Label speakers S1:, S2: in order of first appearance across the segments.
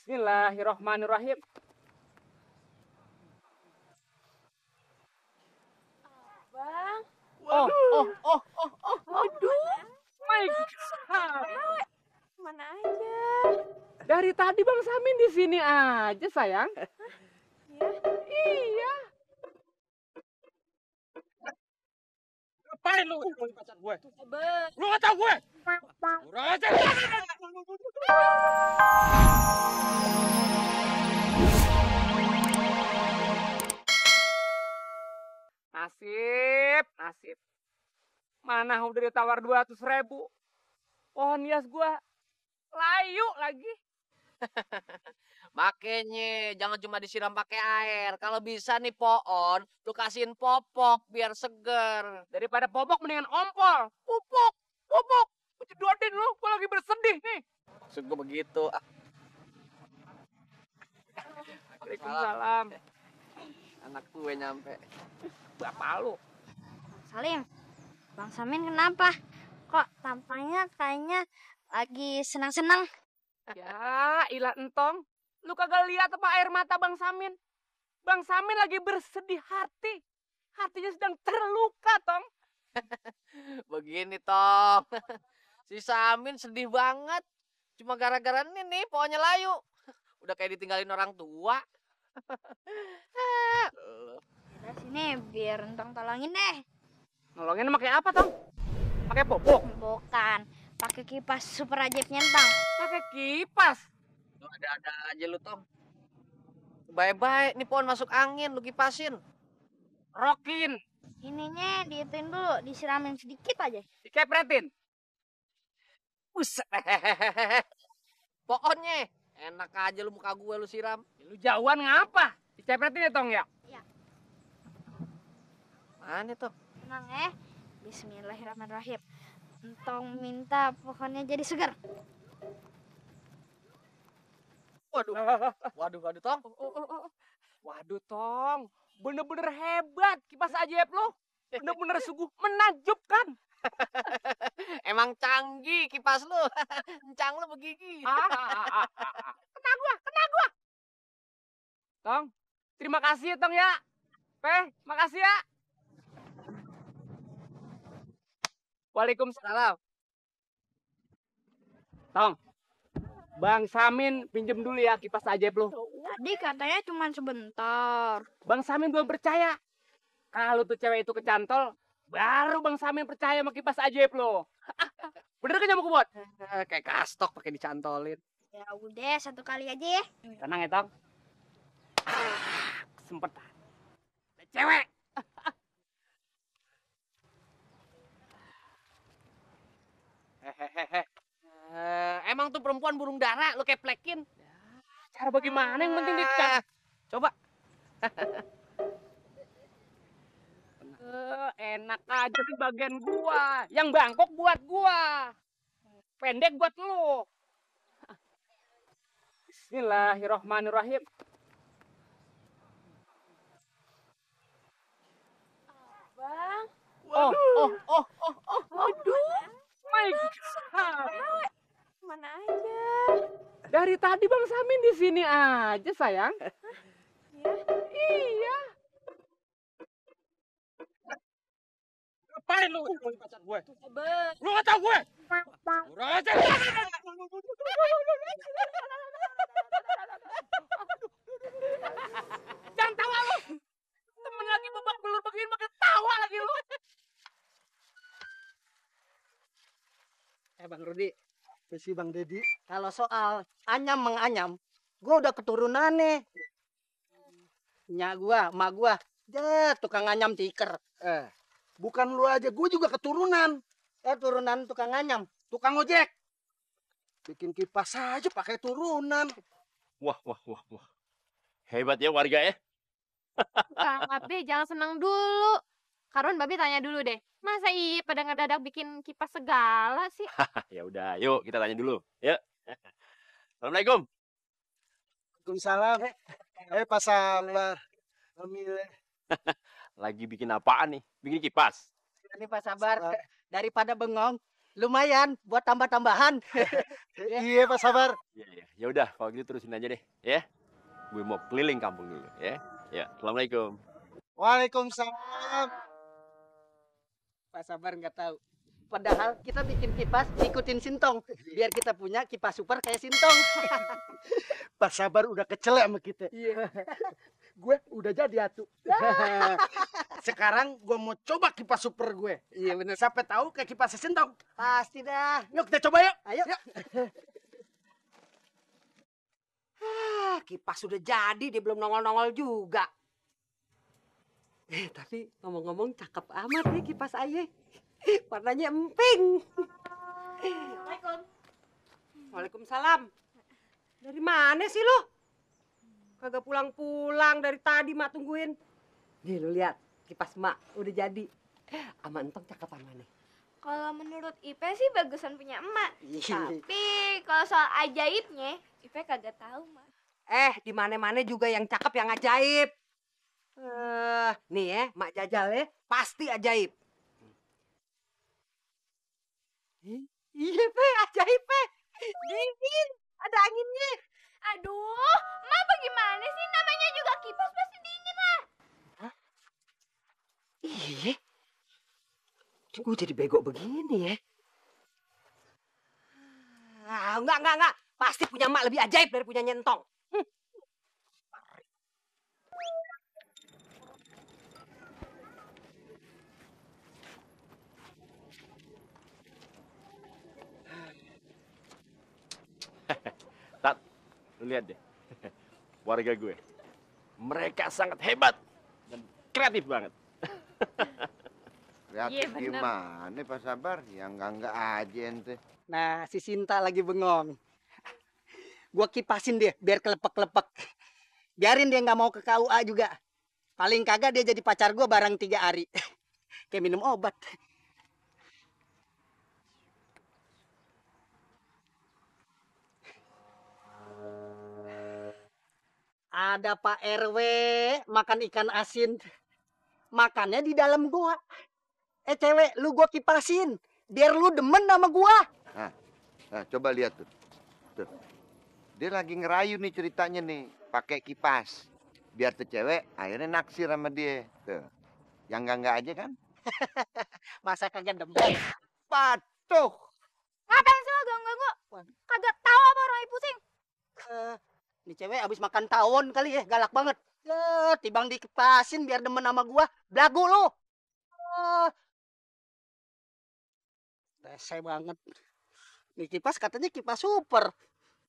S1: Bismillahirrahmanirrahim.
S2: Bang.
S1: Waduh. My God.
S2: Mana aja?
S1: Dari tadi Bang Samin di sini aja, sayang.
S2: Ya.
S1: Iya. Ngapain lu pacar gue?
S2: Bang.
S1: Lu nggak tahu gue? Kurang aja. Nasib. Mana udah ditawar 200.000. Pohon hias gua layu lagi.
S3: Makanya jangan cuma disiram pakai air. Kalau bisa nih pohon, lu kasihin popok biar seger.
S1: Daripada popok mendingan ompol. Pupuk. Gua cedotin lu, gua lagi bersedih nih.
S3: Maksud gue begitu.
S1: Waalaikumsalam.
S3: Anak gue nyampe.
S1: Bapak lu.
S2: Salim, Bang Samin kenapa? Kok tampaknya kayaknya lagi senang-senang?
S1: Ya, ilah entong. Lu kagak lihat apa air mata Bang Samin? Bang Samin lagi bersedih hati. Hatinya sedang terluka, Tong.
S3: Begini, Tong. Si Samin sedih banget. Cuma gara-gara ini nih pohonnya layu. Udah kayak ditinggalin orang tua.
S2: Udah sini biar Entong tolongin deh.
S1: Nolongin pakai apa, Tong? Pakai popok?
S2: Bukan, pakai kipas super ajaibnya Entong.
S1: Pakai kipas.
S3: Lu ada-ada aja lu, Tong. Baik-baik, nih pohon masuk angin, lu kipasin.
S1: Rokin.
S2: Ininya diituin dulu, disiramin sedikit aja.
S1: Dikepretin.
S3: Buset. Pohonnya. Enak aja lu muka gue lu siram.
S1: Lu jauhan ngapa? Dicepretin ya, Tong, ya?
S2: Iya.
S3: Mana tuh?
S2: Tenang ya. Bismillahirrahmanirrahim. Entong minta pohonnya jadi segar.
S3: Waduh, Tong.
S1: Waduh, Tong. Bener-bener hebat kipas ajaib lu. Bener-bener sungguh menakjubkan.
S3: Emang canggih kipas lu. Encang lu begigi.
S1: Kena gua. Tong, terima kasih ya, Tong ya. Makasih ya. Waalaikumsalam. Tong, Bang Samin pinjem dulu ya kipas ajaib lu.
S2: Tadi katanya cuma sebentar.
S1: Bang Samin belum percaya. Kalau tuh cewek itu kecantol, baru Bang Samin percaya sama kipas ajaib lo. Bener kan nyamuk buat?
S3: Kayak kastok pakai dicantolin.
S2: Ya udah, satu kali aja ya.
S1: Tenang ya, Tong. Kesempatan. Ada cewek.
S3: Hehehe. Emang tuh perempuan burung dara lu keplekin.
S1: Cara bagaimana yang penting dia
S3: Coba.
S1: enak aja di bagian gua. Yang bangkok buat gua. Pendek buat lu. Bismillahirrahmanirrahim.
S2: Bang.
S1: Waduh. My God.
S2: Mana aja?
S1: Dari tadi Bang Samin di sini aja, sayang.
S2: Ya.
S1: Iya. Ngapain lu pacar gue?
S2: Bang.
S1: Lu nggak tahu gue? Kurang aja. Jangan tawa lu. Temen lagi babak belur begini makin tawa lagi lu.
S4: Bang Rudi, si Bang Dedi, kalau soal anyam menganyam, gua udah keturunan nih. Nyak gua, emak gua, tukang anyam tiker.
S5: Bukan lu aja, gue juga keturunan.
S4: Turunan tukang anyam.
S5: Tukang ojek. Bikin kipas aja pakai turunan.
S6: Wah. Hebat ya warga ya.
S7: Kang Babe, jangan senang dulu. Karun Babe tanya dulu deh. Masa iya pada ngedadak bikin kipas segala sih?
S6: Ya udah, yuk kita tanya dulu. Ya. Assalamualaikum.
S5: Waalaikumsalam. Pak Sabar. Alhamdulillah.
S6: Lagi bikin apaan nih? Bikin kipas.
S4: Ini Pak Sabar, daripada bengong, lumayan buat tambah-tambahan.
S5: Iya Pak Sabar.
S6: Iya, iya. Ya udah, kalau gitu terusin aja deh, ya. Gue mau keliling kampung dulu, ya. Ya, assalamualaikum.
S5: Waalaikumsalam.
S4: Pak Sabar nggak tahu. Padahal kita bikin kipas ikutin Sintong. Biar kita punya kipas super kayak Sintong.
S5: Pak Sabar udah kecelek sama kita.
S4: Iya.
S5: Gue udah jadi atuh. Sekarang gue mau coba kipas super gue.
S4: Iya bener.
S5: Sampai tahu kayak kipas Sintong.
S4: Pasti dah.
S5: Yuk kita coba yuk.
S4: Ayo.
S8: Kipas sudah jadi, dia belum nongol-nongol juga. Tapi ngomong-ngomong cakep amat nih kipas ayah. Warnanya emping.
S2: Assalamualaikum.
S8: Waalaikumsalam. Dari mana sih lo? Kagak pulang-pulang dari tadi mak tungguin. Nih lo lihat, kipas mak udah jadi. Ama entong cakep ama nih.
S2: Kalau menurut Ipe sih bagusan punya emak.
S4: Iya.
S2: Tapi kalau soal ajaibnya, Ipe kagak tahu, Mak.
S8: Di mana-mana juga yang cakep yang ajaib. Nih ya, mak jajal ya, pasti ajaib. Iya, Pe, ajaib, Pe. Dingin, ada anginnya.
S2: Aduh, Mak bagaimana sih? Namanya juga kipas pasti dingin lah.
S8: Iya. Gue jadi bego begini ya. Enggak. Pasti punya mak lebih ajaib dari punya Nyentong.
S6: Tat, lu lihat deh. Warga gue. Mereka sangat hebat dan kreatif banget.
S9: Kreatif
S7: Iya, bener.
S9: gimana Pak Sabar? Yang enggak aja ente.
S4: Nah, si Sinta lagi bengong. Gua kipasin dia biar kelepek-kelepek. Biarin dia nggak mau ke KUA juga. Paling kagak dia jadi pacar gua barang 3 hari. Kayak minum obat. Ada Pak RW makan ikan asin. Makannya di dalam gua. Cewek, lu gua kipasin. Biar lu demen sama gua.
S9: Nah, coba lihat tuh. Tuh. Dia lagi ngerayu nih ceritanya nih, pakai kipas. Biar tuh cewek akhirnya naksir sama dia. Tuh. Yang enggak aja kan?
S4: Masa kagak demen?
S9: Patuh.
S2: Ngapain sih lo ganggu-ganggu? Kagak tahu apa orang lagi pusing.
S4: Ini cewek abis makan tawon kali ya, galak banget. Ya, tibang dikipasin biar demen sama gua. Belagu lu. Rese banget. Nih kipas katanya kipas super.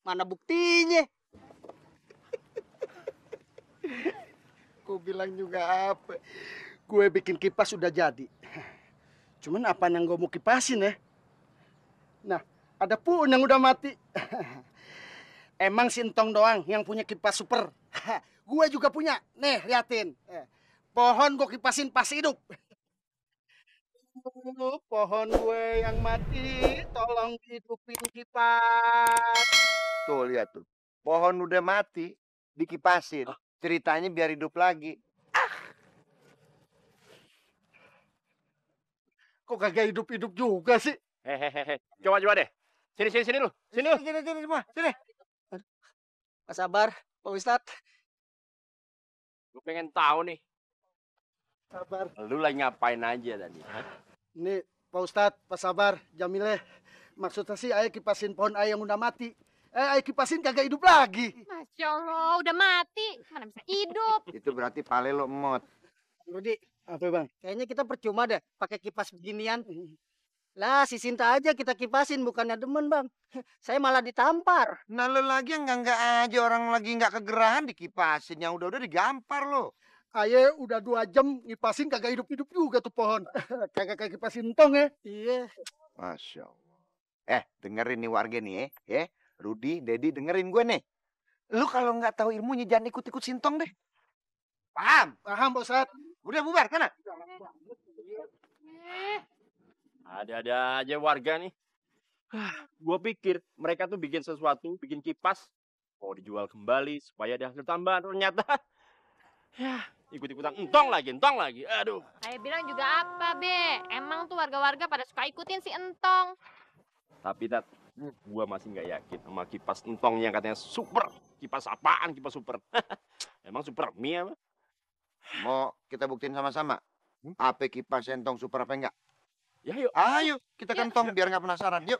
S4: Mana buktinya?
S5: Gue bilang juga apa? Gue bikin kipas udah jadi. Cuman apa yang gue mau kipasin ya? Nah, ada pun yang udah mati. Emang Sintong doang yang punya kipas super. Gue juga punya. Nih, liatin. Pohon gue kipasin pas hidup. Pohon gue yang mati, tolong hidupin kipas.
S9: Tuh lihat tuh. Pohon udah mati, dikipasin. Ceritanya biar hidup lagi.
S5: Kok kagak hidup-hidup juga sih?
S6: Hehehe. Coba deh. Sini lu. Sini lu.
S9: Sini semua. Sini.
S4: Pak Sabar, Pak Ustadz.
S6: Gue pengen tahu nih.
S5: Sabar.
S6: Lu lagi ngapain aja tadi? Hah?
S5: Nih, Pak Ustadz, Pak Sabar, Jamileh. Maksudnya sih ayah kipasin pohon ayah yang udah mati. Ayah kipasin kagak hidup lagi.
S7: Masya Allah, udah mati. Mana bisa hidup?
S9: Itu berarti pale lo emot.
S4: Rudi,
S5: Apa bang?
S4: kayaknya kita percuma deh pakai kipas beginian. Lah, si Sinta aja kita kipasin, bukannya demen, Bang. Saya malah ditampar.
S9: Nah lo lagi yang enggak aja orang lagi nggak kegerahan dikipasin. Yang udah digampar lo.
S5: Ayah udah 2 jam ngipasin kagak hidup-hidup juga tuh pohon. Kagak kayak kipasin tong ya.
S4: Iya.
S9: Masya Allah. Dengerin nih warga nih ya. Rudi, Dedi dengerin gue nih. Lu kalau nggak tahu ilmunya jangan ikut-ikut Sintong deh. Paham?
S5: Paham, Pak Ustadz.
S9: Udah bubar sana.
S6: Ada aja warga nih. Gue pikir mereka tuh bikin sesuatu, bikin kipas, mau dijual kembali supaya ada hasil tambahan. Ternyata, ya ikut-ikutan entong lagi. Aduh.
S7: Saya bilang juga apa, Be? Emang tuh warga-warga pada suka ikutin si Entong.
S6: Tapi Tat, gua masih nggak yakin sama kipas entong yang katanya super. Kipas apaan? Kipas super. Emang super mie apa?
S9: Mau kita buktiin sama-sama? Apa kipas entong super apa enggak?
S6: Ya yuk.
S9: Ayo, kita kentong biar nggak penasaran. Yuk.